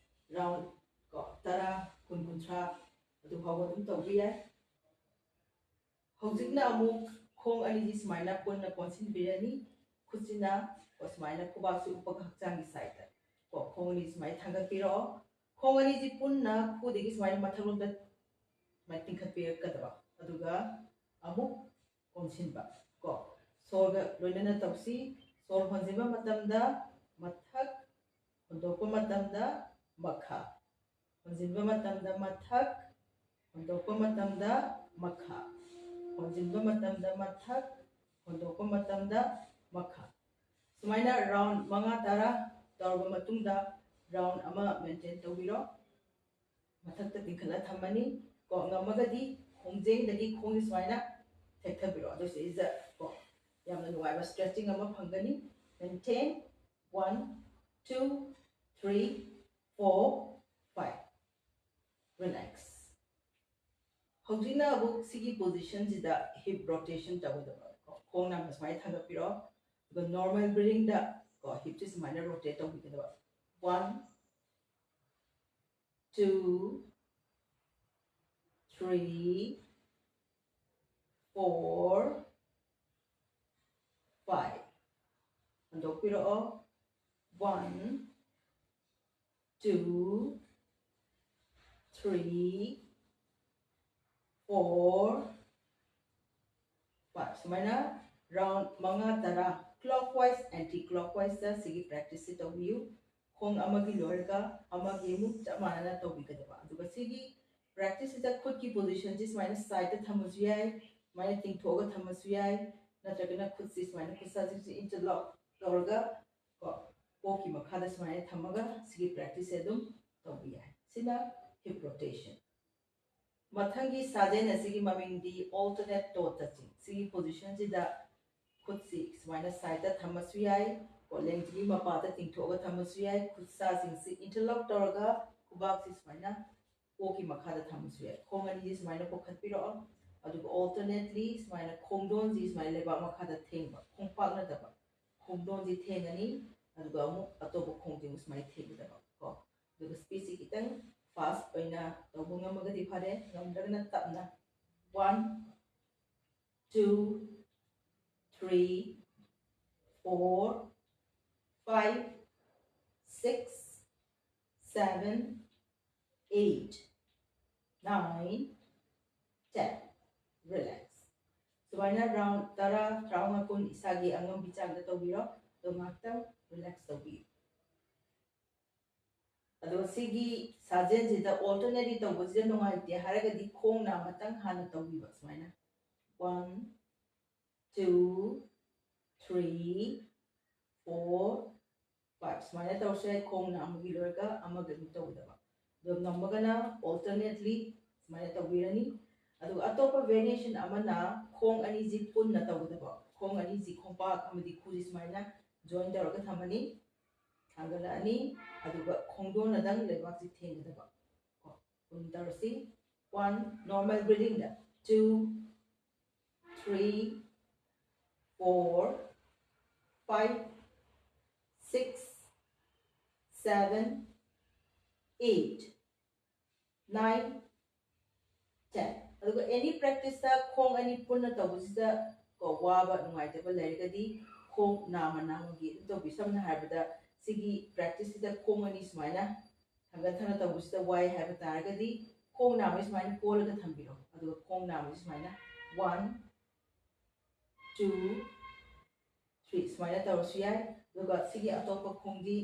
round ꯀꯣ, ꯇꯔꯥ, ꯀꯨꯟ, ꯀꯨꯟꯊ꯭ꯔꯥ ꯑꯗꯨ ꯐꯥꯎꯕ ꯑꯗꯨꯝ ꯇꯧꯕ ꯌꯥꯏ꯫ ꯍꯧꯖꯤꯛꯅ ꯑꯃꯨꯛ ꯈꯣꯡ ꯑꯅꯤꯁꯤ ꯁꯨꯃꯥꯏꯅ ꯄꯨꯟꯅ ꯀꯣꯟꯁꯤꯟꯕꯤꯔꯅꯤ꯫ ꯈꯨꯠꯁꯤꯅ ꯀꯣ, ꯁꯨꯃꯥꯏꯅ ꯈꯨꯕꯥꯛꯁꯤ ꯎꯞꯄꯒ ꯍꯛꯆꯥꯡꯒꯤ side ꯇ ꯀꯣ, ꯈꯣꯡ ꯑꯅꯤ ꯁꯨꯃꯥꯏꯅ ꯊꯥꯡꯒꯠꯄꯤꯔꯛꯑꯣ꯫ ꯈꯣꯡ ꯑꯅꯤꯁꯤ ꯄꯨꯟꯅ ꯈꯨꯗꯒꯤ ꯁꯨꯃꯥꯏꯅ ꯃꯊꯛꯂꯣꯝꯗ ꯁꯨꯃꯥꯏꯅ ꯇꯤꯡꯈꯠꯄꯤꯔꯛꯀꯗꯕ꯫ ꯑꯗꯨꯒ ꯑꯃꯨꯛ ꯀꯣꯟꯁꯤꯟꯕ ꯀꯣ꯫ ꯁꯣꯔꯒ ꯂꯣꯏꯅꯅ ꯇꯧꯁꯤ꯫ ꯁꯣꯔ ꯍꯣꯟꯖꯤꯟꯕ ꯃꯇꯝꯗ ꯃꯊꯛ, ꯍꯣꯟꯗꯣꯛꯄ ꯃꯇꯝꯗ ꯃꯈꯥ꯫ ꯍꯣꯟꯖꯤꯟꯕ ꯃꯇꯝꯗ ꯃꯊꯛ, ꯍꯣꯟꯗꯣꯛꯄ ꯃꯇꯝꯗ ꯃꯈꯥ꯫ ꯍꯣꯟꯖꯤꯟꯕ ꯃꯇꯝꯗ ꯃꯊꯛ, ꯍꯣꯟꯗꯣꯛꯄ ꯃꯇꯝꯗ ꯃꯈꯥ꯫ ꯁꯨꯃꯥꯏꯅ round ꯃꯉꯥ ꯇꯔꯥ ꯇꯧꯔꯕ ꯃꯇꯨꯡꯗ round ꯑꯃ maintain ꯇꯧꯕꯤꯔꯣ꯫ ꯃꯊꯛꯇ ꯇꯤꯡꯈꯠꯂ ꯊꯝꯃꯅꯤ꯫ ꯀꯣ, ꯉꯝꯃꯒꯗꯤ ꯈꯣꯡꯖꯦꯡꯗꯒꯤ ꯈꯣꯡꯁꯦ ꯁꯨꯃꯥꯏꯅ ꯊꯦꯛꯊꯕꯤꯔꯣ꯫ ꯑꯗꯨ ꯁꯤꯗꯩꯁꯤꯗ ꯀꯣ, ꯌꯥꯝꯅ ꯅꯨꯡꯉꯥꯏꯕ stretching ꯑꯃ ꯐꯪꯒꯅꯤ꯫ Maintain. One, two, three, four, five. Relax. ꯍꯧꯖꯤꯛꯅ ꯑꯃꯨꯛ ꯁꯤꯒꯤ position ꯁꯤꯗ hip rotation ꯇꯧꯒꯗꯕ꯫ ꯀꯣ, ꯈꯣꯡ ꯅꯥꯝꯃ ꯁꯨꯃꯥꯏꯅ ꯊꯥꯡꯒꯠꯄꯤꯔꯣ꯫ ꯑꯗꯨꯒ normal breathing ꯗ ꯀꯣ, hip ꯁꯤ ꯁꯨꯃꯥꯏꯅ rotate ꯇꯧꯕꯤꯒꯗꯕ꯫ One, two, three, four, five. ꯍꯟꯗꯣꯛꯄꯤꯔꯛꯑꯣ꯫ One, two, three, four, five. ꯁꯨꯃꯥꯏꯅ round ꯃꯉꯥ ꯇꯔꯥ clockwise, anti clockwise ꯇ ꯁꯤꯒꯤ practice ꯁꯤ ꯇꯧꯕꯤꯌꯨ꯫ ꯈꯣꯡ ꯑꯃꯒꯤ ꯂꯣꯏꯔꯒ ꯑꯃꯒꯤ ꯑꯃꯨꯛ ꯆꯞ ꯃꯥꯟꯅꯅ ꯇꯧꯕꯤꯒꯗꯕ꯫ ꯑꯗꯨꯒ ꯁꯤꯒꯤ practice ꯁꯤꯗ ꯈꯨꯠꯀꯤ position ꯁꯤ ꯁꯨꯃꯥꯏꯅ side ꯇ ꯊꯝꯃꯁꯨ ꯌꯥꯏ, ꯁꯨꯃꯥꯏꯅ ꯇꯤꯡꯊꯣꯛꯑꯒ ꯊꯝꯃꯁꯨ ꯌꯥꯏ, ꯅꯠꯇ꯭ꯔꯒꯅ ꯈꯨꯠꯁꯤ ꯁꯨꯃꯥꯏꯅ ꯈꯨꯠꯁꯥꯁꯤꯁꯨ interlock ꯇꯧꯔꯒ ꯀꯣ, ꯀꯣꯛꯀꯤ ꯃꯈꯥꯗ ꯁꯨꯃꯥꯏꯅ ꯊꯝꯃꯒ ꯁꯤꯒꯤ practice ꯁꯦ ꯑꯗꯨꯝ ꯇꯧꯕ ꯌꯥꯏ꯫ ꯁꯤꯅ hip rotation꯫ ꯃꯊꯪꯒꯤ ꯁꯥꯖꯦꯜ ꯑꯁꯤꯒꯤ ꯃꯃꯤꯡꯗꯤ alternate toe touching꯫ ꯁꯤꯒꯤ position ꯁꯤꯗ ꯈꯨꯠꯁꯤ ꯁꯨꯃꯥꯏꯅ ꯁꯥꯏꯗꯇ ꯊꯝꯃꯁꯨ ꯌꯥꯏ, ꯀꯣ, ꯂꯦꯡꯖꯨꯝꯒꯤ ꯃꯄꯥꯗ ꯇꯤꯡꯊꯣꯛꯑꯒ ꯊꯝꯃꯁꯨ ꯌꯥꯏ꯫ ꯈꯨꯠꯁꯥꯁꯤꯡꯁꯤ interlock ꯇꯧꯔꯒ ꯈꯨꯕꯥꯛꯁꯤ ꯁꯨꯃꯥꯏꯅ ꯀꯣꯛꯀꯤ ꯃꯈꯥꯗ ꯊꯝꯃꯁꯨ ꯌꯥꯏ꯫ ꯈꯣꯡ ꯑꯅꯤꯁꯤ ꯁꯨꯃꯥꯏꯅ ꯄꯨꯈꯠꯄꯤꯔꯛꯑꯣ꯫ ꯑꯗꯨꯒ alternately ꯁꯨꯃꯥꯏꯅ ꯈꯣꯡꯗꯣꯟꯁꯤ ꯁꯨꯃꯥꯏꯅ ꯂꯩꯕꯥꯛ ꯃꯈꯥꯗ ꯊꯦꯡꯕ, ꯈꯣꯡꯄꯥꯛ ꯅꯠꯇꯕ, ꯈꯣꯡꯗꯣꯟꯁꯤ ꯊꯦꯡꯉꯅꯤ꯫ ꯑꯗꯨꯒ ꯑꯃꯨꯛ ꯑꯇꯣꯞꯄ ꯈꯣꯡꯁꯤ ꯑꯃꯨꯛ ꯁꯨꯃꯥꯏꯅ ꯊꯦꯡꯒꯗꯕ ꯀꯣ꯫ ꯑꯗꯨꯒ speedꯁꯤ ꯈꯤꯇꯪ fast ꯑꯣꯏꯅ ꯇꯧꯕ ꯉꯝꯃꯒꯗꯤ ꯐꯔꯦ, ꯉꯝꯗ꯭ꯔꯒꯅ ꯇꯞꯅ꯫ One, two, three, four, five, six, seven, eight, nine, ten. Relax. ꯁꯨꯃꯥꯏꯅ round ꯇꯔꯥ, ꯇꯔꯥꯃꯉꯥ, ꯀꯨꯟ ꯏꯁꯥꯒꯤ ꯑꯉꯝꯕꯤ ꯆꯥꯡꯗ ꯇꯧꯕꯤꯔꯣ꯫ ꯑꯗꯣ ꯉꯥꯛꯇꯪ relax ꯇꯧꯕꯤꯌꯨ꯫ ꯑꯗꯣ ꯁꯤꯒꯤ ꯁꯥꯖꯦꯜꯁꯤꯗ alternately ꯇꯧꯕꯁꯤꯗ ꯅꯨꯡꯉꯥꯏꯇꯦ ꯍꯥꯏꯔꯒꯗꯤ ꯈꯣꯡ ꯅꯥꯝꯃꯇꯪ ꯍꯥꯟꯅ ꯇꯧꯕꯤꯕ꯫ ꯁꯨꯃꯥꯏꯅ one, two, three, four, five ꯁꯨꯃꯥꯏꯅ ꯇꯧꯔꯁꯨ ꯌꯥꯏ꯫ ꯈꯣꯡ ꯅꯥꯝꯃꯒꯤ ꯂꯣꯏꯔꯒ ꯑꯃꯒ ꯑꯗꯨꯝ ꯇꯧꯒꯗꯕ꯫ ꯑꯗꯣ ꯉꯝꯃꯒꯅ alternately ꯁꯨꯃꯥꯏꯅ ꯇꯧꯕꯤꯔꯅꯤ꯫ ꯑꯗꯨꯒ ꯑꯇꯣꯞꯄ variation ꯑꯃꯅ ꯈꯣꯡ ꯑꯅꯤꯁꯤ ꯄꯨꯟꯅ ꯇꯧꯒꯗꯕ꯫ ꯈꯣꯡ ꯑꯅꯤꯁꯤ ꯈꯣꯡꯄꯥꯛ ꯑꯃꯗꯤ ꯈꯨꯁꯤ ꯁꯨꯃꯥꯏꯅ join ꯇꯧꯔꯒ ꯊꯝꯃꯅꯤ꯫ ꯊꯥꯡꯒꯠꯂꯛꯑꯅꯤ꯫ ꯑꯗꯨꯒ ꯈꯣꯡꯗꯣꯟꯅꯗꯪ ꯂꯩꯕꯥꯛꯁꯤ ꯊꯦꯡꯒꯗꯕ꯫ ꯀꯣ, ꯄꯨꯟ ꯇꯧꯔꯁꯤ꯫ One, normal breathingꯗ꯫ Two, three, four, five, six, seven, eight, nine, ten꯫ ꯑꯗꯨꯒ any practiceꯇ ꯈꯣꯡ ꯑꯅꯤ ꯄꯨꯟꯅ ꯇꯧꯕꯁꯤꯗ ꯀꯣ, ꯋꯥꯕ ꯅꯨꯡꯉꯥꯏꯇꯕ ꯂꯩꯔꯒꯗꯤ ꯈꯣꯡ ꯅꯥꯝꯃ ꯅꯥꯝꯃꯒꯤ ꯑꯗꯨꯝ ꯇꯧꯕꯤ꯫ ꯁꯝꯅ ꯍꯥꯏꯔꯕꯗ ꯁꯤꯒꯤ practiceꯁꯤꯗ ꯈꯣꯡ ꯑꯅꯤ ꯁꯨꯃꯥꯏꯅ ꯊꯥꯡꯒꯠ ꯊꯥꯡꯒꯠ ꯇꯧꯕꯁꯤꯗ ꯋꯥꯏ ꯍꯥꯏꯕ ꯇꯥꯔꯒꯗꯤ ꯈꯣꯡ ꯅꯥꯝꯃꯁꯤ ꯁꯨꯃꯥꯏꯅ ꯀꯣꯜꯂꯒ ꯊꯝꯕꯤꯔꯣ꯫ ꯑꯗꯨꯒ ꯈꯣꯡ ꯅꯥꯝꯃꯁꯤ ꯁꯨꯃꯥꯏꯅ one, two, three ꯁꯨꯃꯥꯏꯅ ꯇꯧꯔꯁꯨ ꯌꯥꯏ꯫ ꯑꯗꯨꯒ ꯁꯤꯒꯤ ꯑꯇꯣꯞꯄ ꯈꯣꯡꯗꯤ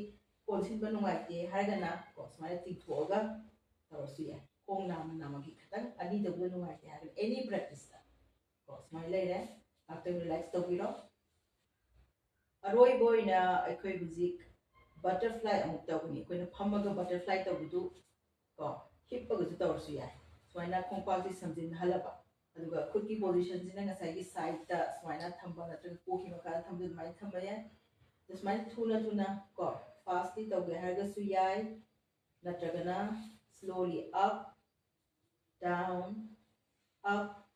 ꯀꯣꯟꯁꯤꯟꯕ ꯅꯨꯡꯉꯥꯏꯇꯦ ꯍꯥꯏꯔꯒꯅ ꯀꯣ, ꯁꯨꯃꯥꯏꯅ ꯇꯤꯡꯊꯣꯛꯑꯒ ꯇꯧꯔꯁꯨ ꯌꯥꯏ꯫ ꯈꯣꯡ ꯅꯥꯝꯃ ꯅꯥꯝꯃꯒꯤ ꯈꯤꯇꯪ ꯑꯅꯤ ꯇꯧꯕꯗ ꯅꯨꯡꯉꯥꯏꯇꯦ ꯍꯥꯏꯔꯒꯅ any practiceꯇ ꯀꯣ, ꯁꯨꯃꯥꯏꯅ ꯂꯩꯔꯦ꯫ ꯉꯥꯛꯇꯪ relax ꯇꯧꯕꯤꯔꯣ꯫ ꯑꯔꯣꯏꯕ ꯑꯣꯏꯅ ꯑꯩꯈꯣꯏ ꯍꯧꯖꯤꯛ butterfly ꯑꯃꯨꯛ ꯇꯧꯒꯅꯤ꯫ ꯑꯩꯈꯣꯏꯅ ꯐꯝꯃꯒ butterfly ꯇꯧꯕꯗꯨ ꯀꯣ, ꯍꯤꯞꯄꯒꯁꯨ ꯇꯧꯔꯁꯨ ꯌꯥꯏ꯫ ꯁꯨꯃꯥꯏꯅ ꯈꯣꯡꯄꯥꯛꯁꯤ ꯁꯝꯖꯤꯟꯍꯜꯂꯕ, ꯑꯗꯨꯒ ꯈꯨꯠꯀꯤ ꯄꯣꯖꯤꯁꯟꯁꯤꯅ ꯉꯁꯥꯏꯒꯤ ꯁꯥꯏꯗꯇ ꯁꯨꯃꯥꯏꯅ ꯊꯝꯕ ꯅꯠꯇ꯭ꯔꯒ ꯀꯣꯛꯀꯤ ꯃꯈꯥꯗ ꯊꯝꯕ ꯑꯗꯨꯃꯥꯏꯅ ꯊꯝꯕ ꯌꯥꯏ꯫ ꯑꯗ ꯁꯨꯃꯥꯏꯅ ꯊꯨꯅ ꯊꯨꯅ ꯀꯣ, ꯐꯥꯁꯂꯤ ꯇꯧꯒꯦ ꯍꯥꯏꯔꯒꯁꯨ ꯌꯥꯏ, ꯅꯠꯇ꯭ꯔꯒꯅ slowly up, down, up,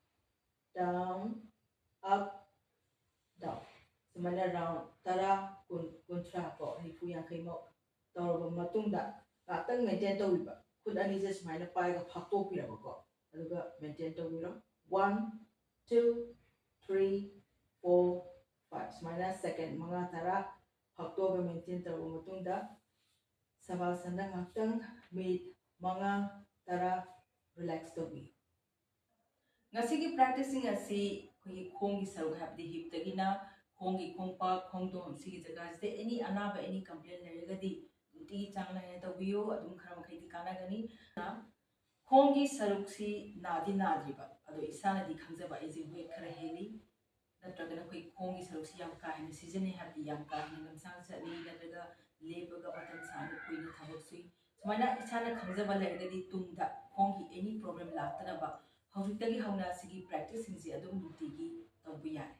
down, up, down, ꯁꯨꯃꯥꯏꯅ ꯔꯥꯎꯟ ꯇꯔꯥ, ꯀꯨꯟ, ꯀꯨꯟꯊ꯭ꯔꯥ ꯀꯣ, ꯅꯤꯐꯨ, ꯌꯥꯡꯈꯩꯃꯨꯛ ꯇꯧꯔꯕ ꯃꯇꯨꯡꯗ ꯉꯥꯛꯇꯪ ꯃꯦꯟꯇꯦꯟ ꯇꯧꯕꯤꯕ꯫ ꯈꯨꯠ ꯑꯅꯤꯁꯦ ꯁꯨꯃꯥꯏꯅ ꯄꯥꯏꯔꯒ ꯐꯥꯛꯇꯣꯛꯄꯤꯔꯕꯀꯣ, ꯑꯗꯨꯒ ꯃꯦꯟꯇꯦꯟ ꯇꯧꯕꯤꯔꯣ꯫ One, two, three, four, five, ꯁꯨꯃꯥꯏꯅ ꯁꯦꯀꯦꯟ ꯃꯉꯥ ꯇꯔꯥ ꯐꯥꯛꯇꯣꯛꯑꯒ ꯃꯦꯟꯇꯦꯟ ꯇꯧꯔꯕ ꯃꯇꯨꯡꯗ ꯁꯕꯥꯁꯟꯗ ꯉꯥꯛꯇꯪ ꯃꯤꯅꯤꯠ ꯃꯉꯥ ꯇꯔꯥ ꯔꯤꯂꯦꯛꯁ ꯇꯧꯕꯤꯌꯨ꯫ ꯉꯁꯤꯒꯤ ꯄ꯭ꯔꯦꯛꯇꯤꯁꯁꯤꯡ ꯑꯁꯤ ꯑꯩꯈꯣꯏꯒꯤ ꯈꯣꯡꯒꯤ ꯁꯔꯨꯛ, ꯍꯥꯏꯕꯗꯤ ꯍꯤꯞꯇꯒꯤꯅ ꯈꯣꯡꯒꯤ ꯈꯣꯡꯄꯥꯛ, ꯈꯣꯡꯗꯣꯝ, ꯁꯤꯒꯤ ꯖꯒꯥꯁꯤꯗ ꯑꯦꯅꯤ ꯑꯅꯥꯕ, ꯑꯦꯅꯤ ꯀꯝꯄ꯭ꯂꯦꯟ ꯂꯩꯔꯒꯗꯤ ꯅꯨꯡꯇꯤꯒꯤ ꯆꯥꯡ ꯅꯥꯏꯅ ꯇꯧꯕꯤꯌꯨ, ꯑꯗꯨꯝ ꯈꯔ ꯃꯈꯩꯗꯤ ꯀꯥꯟꯅꯒꯅꯤ꯫ ꯈꯣꯡꯒꯤ ꯁꯔꯨꯛꯁꯤ ꯅꯥꯗꯤ ꯅꯥꯗ꯭ꯔꯤꯕ, ꯑꯗꯣ ꯏꯁꯥꯅꯗꯤ ꯈꯪꯖꯕ ꯑꯩꯁꯦ ꯋꯦꯠ ꯈꯔ ꯍꯦꯜꯂꯤ, ꯅꯠꯇ꯭ꯔꯒꯅ ꯑꯩꯈꯣꯏ ꯈꯣꯡꯒꯤ ꯁꯔꯨꯛꯁꯤ ꯌꯥꯝ ꯀꯥ ꯍꯦꯟꯅ ꯁꯤꯖꯤꯟꯅꯩ, ꯍꯥꯏꯕꯗꯤ ꯌꯥꯝ ꯀꯥ ꯍꯦꯟꯅ ꯂꯝꯁꯥꯡ ꯆꯠꯂꯤ, ꯅꯠꯇ꯭ꯔꯒ ꯂꯦꯞꯄꯒ ꯃꯇꯝ ꯁꯥꯡꯅ ꯀꯨꯏꯅ ꯊꯕꯛ ꯁꯨꯏ, ꯁꯨꯃꯥꯏꯅ ꯏꯁꯥꯅ ꯈꯪꯖꯕ ꯂꯩꯔꯒꯗꯤ ꯇꯨꯡꯗ ꯈꯣꯡꯒꯤ ꯑꯦꯅꯤ ꯄ꯭ꯔꯣꯕ꯭ꯂꯦꯝ ꯂꯥꯛꯇꯅꯕ ꯍꯧꯖꯤꯛꯇꯒꯤ ꯍꯧꯅ ꯁꯤꯒꯤ ꯄ꯭ꯔꯦꯛꯇꯤꯁꯁꯤꯡꯁꯦ ꯑꯗꯨꯝ ꯅꯨꯡꯇꯤꯒꯤ ꯇꯧꯕ ꯌꯥꯔꯦ꯫